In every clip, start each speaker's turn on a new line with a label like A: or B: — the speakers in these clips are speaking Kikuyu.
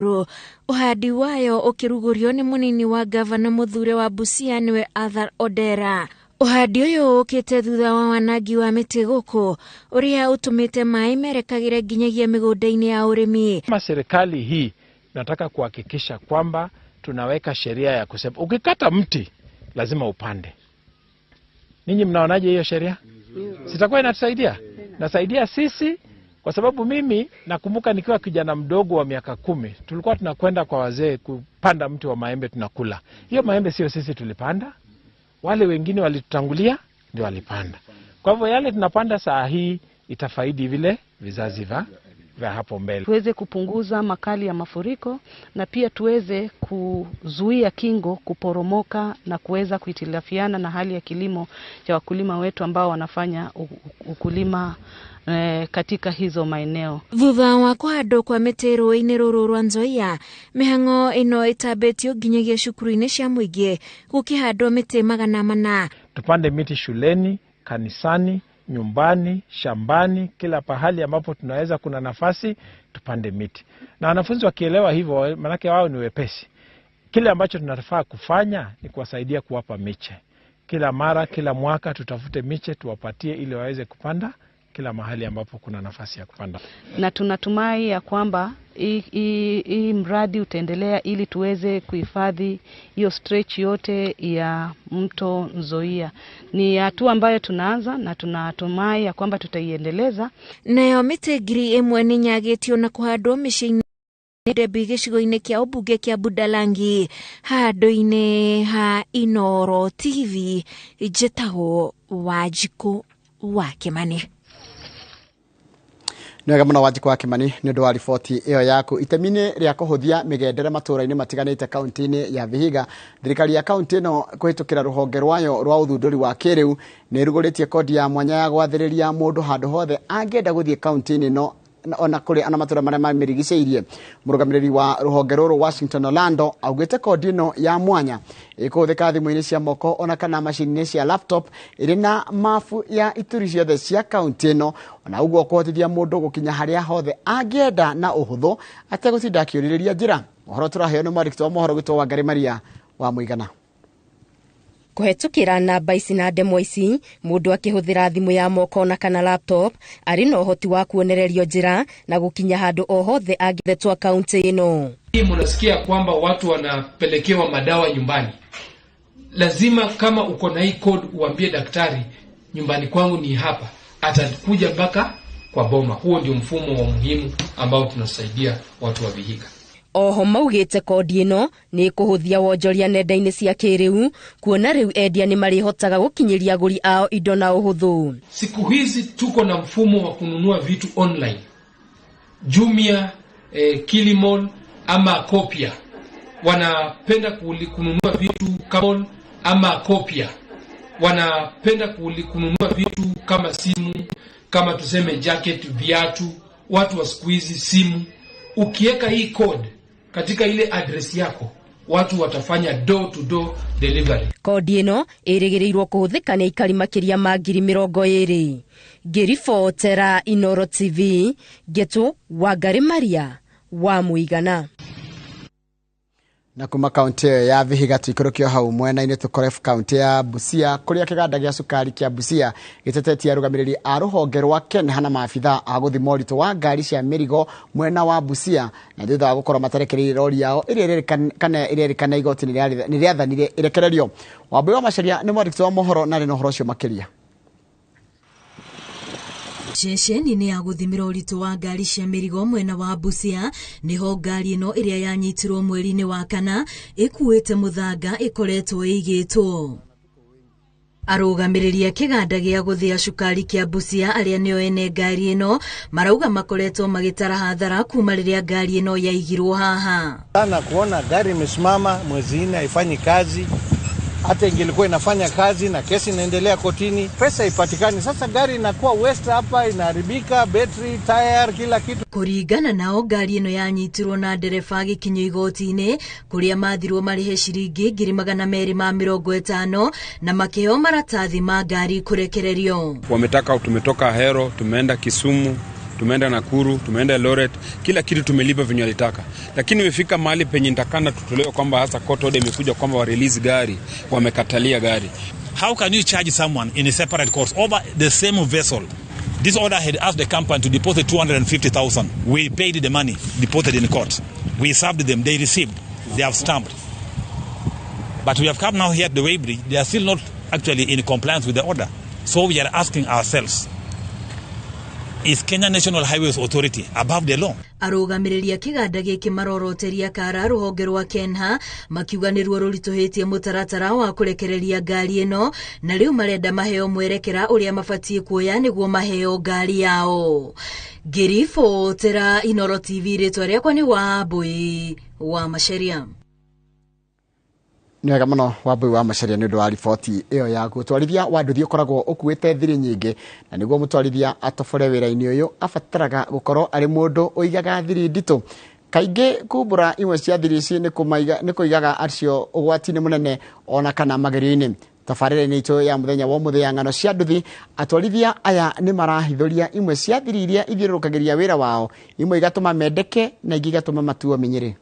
A: Ũhandi wayo ũkĩrugũrio nĩ mũnini wa ngavana mũthure wa Busia nĩwe Arthur Odera. Ũhandi ũyũ ũkĩte thutha wa wanangi wa mĩtĩ gũkũ ũrĩa ũtũmĩte maĩ merekagĩre nginyagia mĩgũnda-inĩ ya ũrĩmi.
B: Kama serikali hii tunataka kuhakikisha kwamba tunaweka sheria ya kusema ukikata mti lazima upande. Ninyi mnaonaje hiyo sheria? Sitakuwa inatusaidia? Nasaidia sisi kwa sababu mimi nakumbuka nikiwa kijana mdogo wa miaka 10 tulikuwa tunakwenda kwa wazee kupanda mti wa maembe tunakula. Hiyo maembe sio sisi tulipanda, wale wengine walitutangulia ndio walipanda. Kwa hivyo yale tunapanda saa hii itafaidi vile vizazi vya hapo mbele.
C: Tuweze kupunguza makali ya mafuriko na pia tuweze kuzuia kingo kuporomoka na kuweza kuhitilafiana na hali ya kilimo cha wakulima wetu ambao wanafanya ukulima katika hizo maeneo.
A: Thutha wa kũhandwo kwa mĩtĩ rũĩ-inĩ rũrũ rwa Nzoia, mĩhang'o ĩno ĩtambĩtio nginyagia cukuru-inĩ cia mũingĩ gũkĩhandwo mĩtĩ 400.
B: Tupande miti shuleni, kanisani, nyumbani, shambani, kila pahali ambapo tunaweza kuna nafasi tupande miti. Na wanafunzi wakielewa hivyo, manake wao ni wepesi. Kile ambacho tunafaa kufanya ni kuwasaidia kuwapa miche. Kila mara, kila mwaka tutafute miche tuwapatie ili waweze kupanda kila mahali ambapo kuna nafasi ya kupanda.
C: Na tunatumai ya kwamba hii mradi utaendelea ili tuweze kuhifadhi hiyo stretch yote ya mto Nzoia. Ni hatua ambayo tunaanza na tunatumai ya kwamba tutaiendeleza.
A: Nayo mĩtĩ 1000 nĩnyagĩtio na kũhandwo mĩciĩ-inĩ Debi gĩcigo-inĩ kĩa ũmbunge kĩa Budalangi handũ-inĩ ha Inooro TV. Njĩtagwo Wanjikũ wa Kĩmani.
D: Nĩ wega mũno Wanjikũ wa Kĩmani nĩ ũndũ wa riboti ĩyo yaku. Itemi-inĩ rĩa kũhũthia mĩgendere matũũra-inĩ matiganĩte kaunti-inĩ ya Vihiga, thirikari ya kaunti ĩno kũhĩtũkĩra rũhonge rwayo rwa ũthundũri wa kĩrĩu nĩ ĩrugũrĩtie kodi ya mwanya ya gwathĩrĩria mũndũ handũ hothe angĩenda gũthiĩ kaunti-inĩ ĩno ona kũrĩ ona matũũra marĩa mamĩrigicĩirie. Mũrũgamĩrĩri wa rũhonge rũrũ Washington Orlando augĩte kodi ĩno ya mwanya ĩkũhũthĩka thimũ-inĩ cia moko ona kana macini-inĩ cia laptop ĩrĩ na mabu ya ituri ciothe cia kaunti ĩno, ona ũguo kũhotithia mũndũ gũkinya harĩa hothe angĩenda na ũhũthũ ategũtinda akĩũrĩrĩria njĩra. Ũhoro tũraheo nĩ mwandĩki wa mohoro gwitũ Wangari Maria wa Mũigana.
E: Kũhetũkĩra namba ici na ndemwa ici, mũndũ akĩhũthĩra thimũ ya moko na kana laptop arĩ na ũhoti wa kuonererio njĩra na gũkinya handũ o hothe angĩthetwo kaunti ĩno.
F: Hii mnasikia kwamba watu wanapelekewa madawa nyumbani. Lazima kama uko na hii code uambie daktari nyumbani kwangu ni hapa, atakuja mpaka kwa boma. Huo ndio mfumo wa muhimu ambao tunasaidia watu wa Vihiga.
E: Oho maugĩte kodi ĩno nĩ ĩkũhũthia wonjoria nenda-inĩ cia kĩrĩu, kuona rĩu endia nĩ marĩhotaga gũkinyĩria agũri ao indo na ũhũthũ.
F: Siku hizi tuko na mfumo wa kununua vitu online. Jumia, Kilimall ama Kopia. Wanapenda kununua vitu kama ama Kopia. Wanapenda kununua vitu kama simu, kama tuseme jacket, viatu, watu wa siku hizi simu. Ukiweka hii code katika ile address yako, watu watafanya door to door delivery.
E: Kodi ĩno ĩrĩgĩrĩirwo kũhũthĩka nĩ aikari makĩria ma 20,000. Ngĩribotera Inooro TV, Ngetu Wangari Maria wa Mũigana.
D: Na kuma kaunti ĩyo ya Vihiga tũikũrũkio hau mwena-inĩ tũkore kaunti ya Busia kũrĩa kĩganda gĩa cukari kĩa Busia gĩtetetie arũgamĩrĩri a rũhonge rwa KENHA na maabitha a gũthima ũritũ wa ngari cia mĩrigo mwena wa Busia, na thutha wa gũkorwo materekereirie rori yao ĩrĩa ĩrerĩkana igoti nĩ rĩathanire ĩrekererio. Wambui wa Macharia nĩ mwandĩki wa mohoro na arĩ na ũhoro ũcio makĩria.
G: Ceceni-inĩ ya gũthimĩra ũritũ wa ngari cia mĩrigo mwena wa Busia nĩho ngari ĩno ĩrĩa yanyitirwo mweri-inĩ wa kana ĩkuĩte mũthanga ĩkoretwo ĩigĩtwo. Arũgamĩrĩri a kĩganda gĩa gũthĩa cukari kĩa Busia arĩa nĩo ene ngari ĩno marauga makoretwo magĩtara hathara kuma rĩrĩa ngari ĩno yaigirwo haha.
H: Sana kuona gari imesimama mwezi 4 haifanyi kazi. Hata ingelikuwa inafanya kazi na kesi inaendelea kotini, pesa ipatikani. Sasa gari inakuwa waste hapa, inaharibika, battery, tire, kila kitu.
G: Kuringana nao ngari ĩno yanyitirwo na ndereba agĩkinyio igoti-inĩ kũrĩa mathirwo marĩhe ciringi 250,000 na makĩheo maratathi ma ngari kũrekererio.
I: Wametaka, tumetoka Ahero, tumeenda Kisumu, Tumeenda Nakuru, tumeenda Eldoret, kila kitu tumelipa venye walitaka, lakini imefika mahali penye nitakana tutolewe kwamba hasa court order imekuja kwamba wa release gari, wamekatalia gari.
J: How can you charge someone in a separate court over the same vessel? This order had asked the company to deposit 250,000. We paid the money, deposited in court. We served them, they received, they have stamped. But we have come now here at the weighbridge, they are still not actually in compliance with the order. So we are asking ourselves, is Kenya National Highways Authority above the law?
G: Arũgamĩrĩri a kĩganda gĩkĩ maroroteria kara rũhonge rwa Kenha makiuga nĩruo rũritũhĩtie mũtaratara wa kũrekereria ngari ĩno, na rĩu marenda maheo mwerekera ũrĩa mabatiĩ kuoya nĩguo maheo ngari yao. Ngĩribotera Inooro TV, rĩtwa rĩakwa nĩ Wambui wa Macharia.
D: Nĩ wega mũno Wambui wa Macharia nĩ ũndũ wa riboti ĩyo yaku. Ũtwarithia wa nduthi ũkoragwo ũkuĩte thiri nyingĩ, na nĩguo mũtwarithia atobore wĩra-inĩ ũyũ abataraga gũkorwo arĩ mũndũ ũigaga thiri nditũ. Kaingĩ kumbũra imwe cia thiri ici nĩ kũigaga acio ũgwati-inĩ mũnene ona kana magerio-inĩ. Tabarĩra-inĩ itũ ya mũthenya wa ũmũthĩ ya ng'ano cia nduthi, atwarithia aya nĩ marahithũria imwe cia thiri iria ithiũrũrũkagĩria wĩra wao, imwe igatũma mendeke na ingĩ igatũma matuo mĩnyĩrĩ.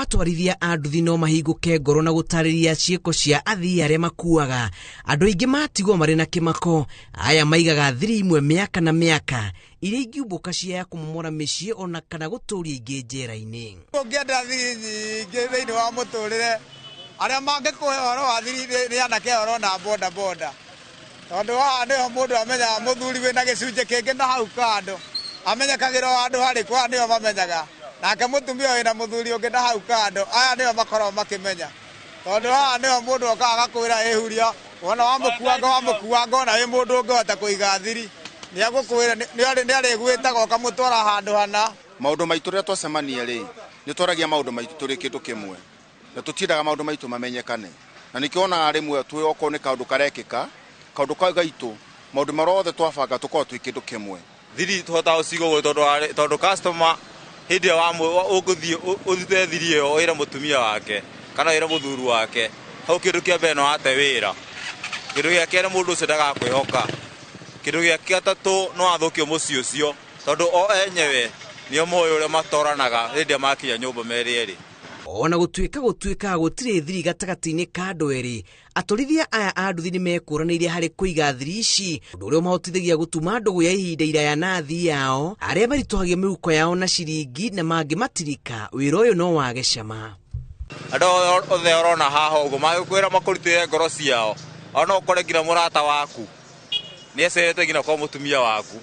K: Atwarithia a nduthi no mahingũke ngoro na gũtarĩria ciĩko cia athii arĩa makuaga. Andũ aingĩ matigwo marĩ na kĩmako. Aya maigaga thiri imwe mĩaka na mĩaka iria ingiumbũka cia ya kũmomora mĩciĩ ona kana gũtũria ingĩ njera-inĩ.
L: Ũngĩenda thiri nyingĩ thĩinĩ wa mũtũrĩre, arĩa mangĩkũhe ũhoro wa thiri nĩ anake oro na boda boda, tondũ haha nĩho mũndũ amenyaga mũthuri wĩna gĩcunjĩ kĩngĩ na hau kando amenyekagĩrwo handũ harĩkũ, aya nĩo mamenyaga. Nake mũtumia wĩna mũthuri ũngĩ na hau kando, aya nĩo makoragwo makĩmenya, tondũ haha nĩho mũndũ okaga agakwĩra ĩhuria, wona wamũkuanga ona wĩ mũndũ ũngĩhota kũiga thiri nĩagũkwĩra nĩarĩgwĩtaga ũkamũtwara handũ hana.
M: Maũndũ maitũ rĩrĩa twacemania rĩ, nĩtwaragia maũndũ maitũ tũrĩ kĩndũ kĩmwe, na tũtiendaga maũndũ maitũ mamenyekane, na nĩkĩo wonaga rĩmwe twĩ okorwo nĩ kaũndũ karekĩka, kaũndũ kau gaitũ, maũndũ marĩa othe twabanga tũkoragwo twĩ kĩndũ kĩmwe.
N: Thiri tũhotaga gũciga ũguo tondũ customer hĩndĩ ĩyo ũgũthiĩ ũrute thiri ĩyo wĩre mũtumia wake kana wĩre mũthuri wake, hau kĩndũ kĩa mbere no ate wĩra, kĩndũ gĩa kerĩ mũndũ ũcio ndagakwĩhoka, kĩndũ gĩa gatatũ no athũkie mũciĩ ũcio tondũ o enyewe nĩo moĩ ũrĩa matoranaga hĩndĩ ĩrĩa makinya nyũmba merĩ erĩ.
K: Ona gũtuĩka gũtirĩ thiri gatagatĩ-inĩ ka andũ erĩ, atwarithia aya a nduthi nĩ mekũranĩire harĩ kũiga thiri ici, ũndũ ũrĩa ũmahotithagia gũtuma ndũgũ ya ihinda iraya na athii ao arĩa maritũhagia mĩhuko yao na ciringi na mangĩ matirika, wĩra ũyũ no wage cama.
N: Andũ othe ũrona haha ũguo magĩkwĩra makũrutĩre ngoro ciao, ona no ũkore nginya mũrata waku nĩecerete nginya kwa mũtumia waku.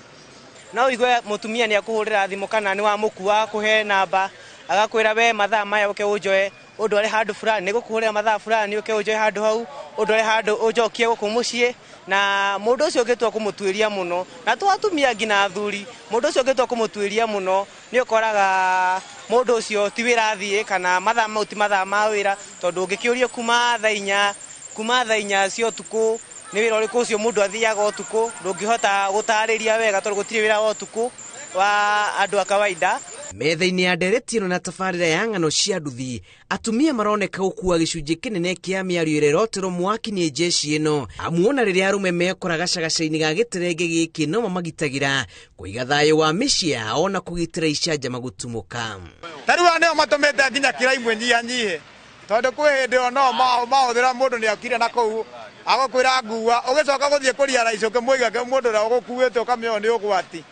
O: No ũigue mũtumia nĩakũhũrĩra thimũ kana nĩ wamũkua akũhe namba agakwĩra we mathaa maya ũke ũnjoe ũndware handũ fulani, nĩngũkũhũrĩra mathaa fulani ũke ũnjoe handũ hau, ũndware handũ ũnjokie gũkũ mũciĩ. Na mũndũ ũcio ũngĩtua kũmũtuĩria mũno, na to atumia nginya athuri, mũndũ ũcio ũngĩtua kũmũtuĩria mũno nĩ ũkoraga mũndũ ũcio ti wĩra athiĩ kana mathaa mau ti mathaa ma wĩra, tondũ ũngĩkĩũrio kuma thaa inya cia ũtukũ nĩ wĩra ũrĩkũ ũcio mũndũ athiaga ũtukũ, ndũngĩhota gũtarĩria wega tondũ gũtirĩ wĩra wa ũtukũ wa andũ a kawaida.
K: Metha-inĩ ya ndereti ĩno na tabarĩra ya ng'ano cia nduthi, atumia maroneka gũkua gĩcunjĩ kĩnene kĩa mĩario ĩrĩa ĩroterwo mwaki nĩ jeshi ĩno, amu ona rĩrĩa arũme mekora gacagaca-inĩ ga gĩterenge gĩkĩ no mamagitagĩra kũiga thayũ wa mĩciĩ yao na kũgitĩra icanjama gũtumũka.
L: Ta rĩu aya nĩo matũmĩte nginya kira imwe nyihanyihe, tondũ kwĩ hĩndĩ ĩyo no mahũthĩra mũndũ nĩokire na kũu agũkwĩra ngua, ũgĩcoka gũthiĩ kũria raici ũkĩmũiga mũndũ ũrĩa ũgũkuĩte ũkamĩona nĩ ũgwati.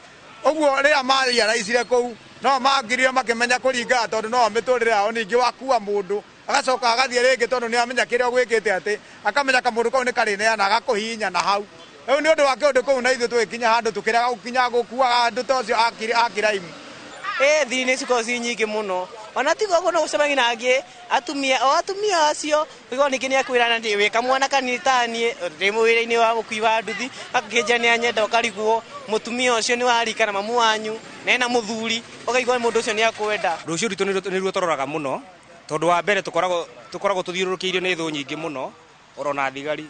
L: Ũguo rĩrĩa mariaraicire kũu no mangirire makĩmenya kũringana tondũ no mĩtũrĩre yao ningĩ wakua mũndũ agacoka agathiĩ rĩngĩ tondũ nĩamenya kĩrĩa ũgwĩkĩte atĩ akamenya kamũndũ kau nĩ karĩneana agakũhihinya na hau. Rĩu nĩ ũndũ wa kĩũndũ kũu na ithuĩ tũgĩkinya handũ tũkĩrega gũkinya gũkuaga andũ ta ũcio a kĩraimu.
O: Thiri nĩ cikoragwo ciĩ nyingĩ mũno, ona tiga ũguo no gũcemania na angĩ atumia, o atumia acio ũigua ningĩ nĩakwĩra wĩ kamwana kanini ta niĩ ndĩ wĩra-inĩ wa ũkui wa nduthi, akĩnjĩra nĩanyenda ũkarigwo mũtumia ũcio nĩ wa rika na mamu wanyu na ena mũthuri, ũkaigua mũndũ ũcio nĩakwenda.
P: Rũciũ rwitũ nĩruo tũroraga mũno, tondũ wa mbere tũkoragwo tũthiũrũrũkĩirio nĩ thũ nyingĩ mũno oro na thigari.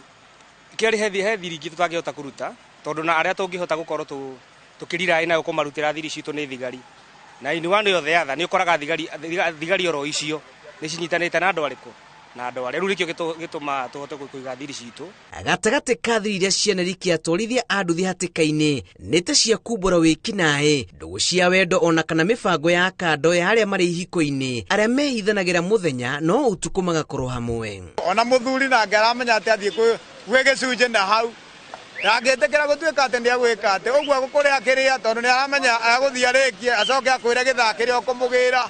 P: Kerĩ he thiri ingĩ tũtangĩhota kũruta, tondũ na arĩa tũngĩhota gũkorwo Tũkĩriraĩ nayo kũmarutĩra thiri citũ nĩ thigari. Na in one or the other nĩ ũkoraga thigari oro icio nĩ cinyitanĩte na andũ arĩkũ na andũ arĩa rĩu nĩkĩo gĩtũmaga tũhote kũiga thiri citũ.
K: Gatagatĩ ka thiri iria cianerikia atwarithia a nduthi hatĩka-inĩ nĩ ta cia kumbũra wĩkinaĩ, ndũgũ cia wendo ona kana mĩbango ya kando ya arĩa marĩ ihiko-inĩ arĩa mehithanagĩra mũthenya no ũtukũ magakorwo hamwe.
L: Ona mũthuri nake aramenya atĩ athiĩ gwĩ gĩcunjĩ na hau ndangĩtĩkĩra gũtuĩka atĩ nĩegwĩka atĩ ũguo egũkũrĩa kĩrĩa tondũ nĩaramenya egũthiĩ arĩkie acoke akwĩre gĩthaa kĩrĩa ũkũmũgĩra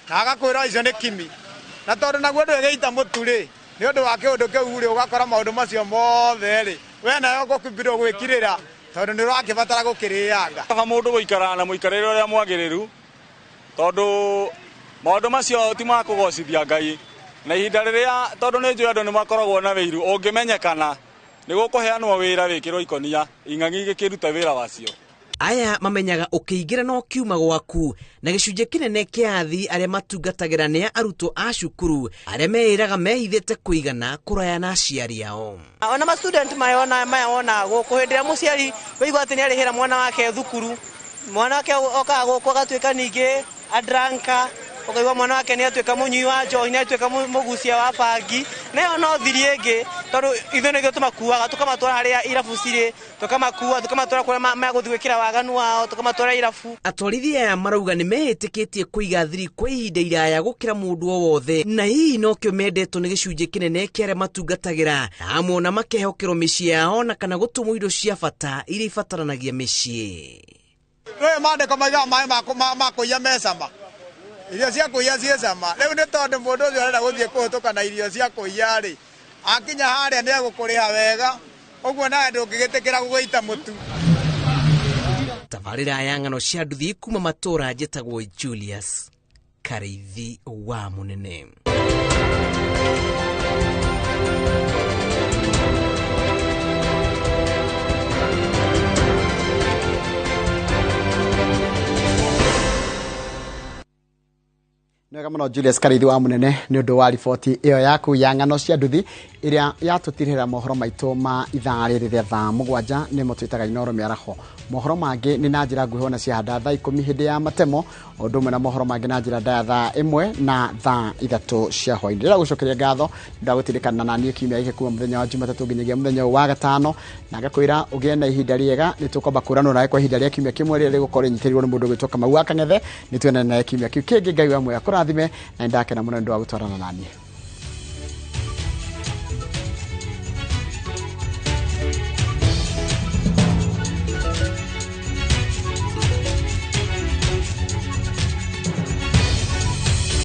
L: na agakwĩra icio nĩ kimi. Na tondũ naguo ndwĩgĩita mũtu rĩ nĩ ũndũ wa kĩũndũ kĩu rĩ ũgakora maũndũ macio mothe rĩ we nayo ũgũkibirwo gwĩkirĩra tondũ nĩ ũrakĩbatara gũkĩrĩanga.
Q: Kaba mũndũ gũikara na mũikarĩre ũrĩa mwagĩrĩru tondũ maũndũ macio ti ma kũgocithia Ngai na ihinda rĩrĩa tondũ nĩ njũĩ andũ nĩ makoragwo na wĩiru ũngĩmenyekana nĩ gũkũheanwo wĩra wĩkĩrwo ikonia ing'ang'i igĩkĩruta wĩra wacio.
K: Aya mamenyaga ũkĩingĩra no kiuma gwaku na gĩcunjĩ kĩnene kĩa athii arĩa matungatagĩra nĩ arutwo a cukuru arĩa meĩraga mehithĩte kũigana kũraya na aciari ao.
O: Ona ma student mayona mayona gũkũ hĩndĩ ĩrĩa mũciari waigua atĩ nĩarĩhĩra mwana wake thukuru, mwana wake okaga gũkũ agatuĩka ningĩ adranka, ũkaigua mwana wake nĩatuĩka mũnyui wa njohi, nĩatuĩka mũgucia wa bangi, na ĩyo no thiri ĩngĩ tondũ ithuĩ nĩithuĩ tũmakuaga tũkamatwara harĩa irabu cirĩ, tũkamakua tũkamatwara kũrĩa megũthiĩ gwĩkĩra waganu wao, tũkamatwara irabu.
K: Atwarithia aya marauga nĩ mehĩtĩkĩtie kũiga thiri kwa ihinda iraya gũkĩra mũndũ o wothe na hihi nokĩo mendetwo nĩ gĩcunjĩ kĩnene kĩa arĩa matungatagĩra hamwe na makehokerwo mĩciĩ yao na kana gũtũmwo indo cia bata iria ibataranagia mĩciĩ.
L: Rĩu maandĩko maigaga maĩ ma kũiya me cama, irio cia kũiya ciĩ cama. Rĩu nĩ tondũ mũndũ ũcio arenda gũthiĩ kũhĩtũka na irio cia kũiya rĩ akinya harĩa nĩ egũkũrĩha wega ũguo nawe ndũngĩgĩtĩkĩra gũgĩita mũtu.
K: Tabarĩra ya ng'ano cia nduthi kuma matũũra njĩtagwo Julius Karĩithi wa Mũnene.
D: Nĩwega mũno Julius Karĩithi wa Mũnene nĩ ũndũ wa riboti ĩyo yaku ya ng'ano cia nduthi ĩrĩa yatũtirĩra mohoro maitũ ma ithaa rĩrĩ rĩa thaa 7 nĩmo twĩtaga Inooro mĩaraho. Mohoro mangĩ nĩ na njĩra nguhĩ ona ciahanda thaa 10 hĩndĩ ya matemo, ũndũ ũmwe na mohoro mangĩ na njĩra ndaya thaa 1 na thaa 3 cia hwaĩ-inĩ. Ndĩragũcokeria ngatho ndagũtirikana na niĩ kiumia gĩkĩ kuma mũthenya wa Jumatatũ nginyagia mũthenya wa gatano, na ngakwĩra ũgĩe na ihinda rĩega. Nĩ tũkwamba kũranwo nawe kwa ihinda rĩa kiumia kĩmwe rĩrĩa rĩgũkorwo rĩnyitĩrĩirwo nĩ mũndũ ũgwĩtwo Kamau wa Kang'ethe. Nĩ tuonane nawe kiumia kĩu kĩngĩ. Ngai wa muoyo akũrathime na nĩndakena mũno nĩ ũndũ wa gũtwarana naniĩ.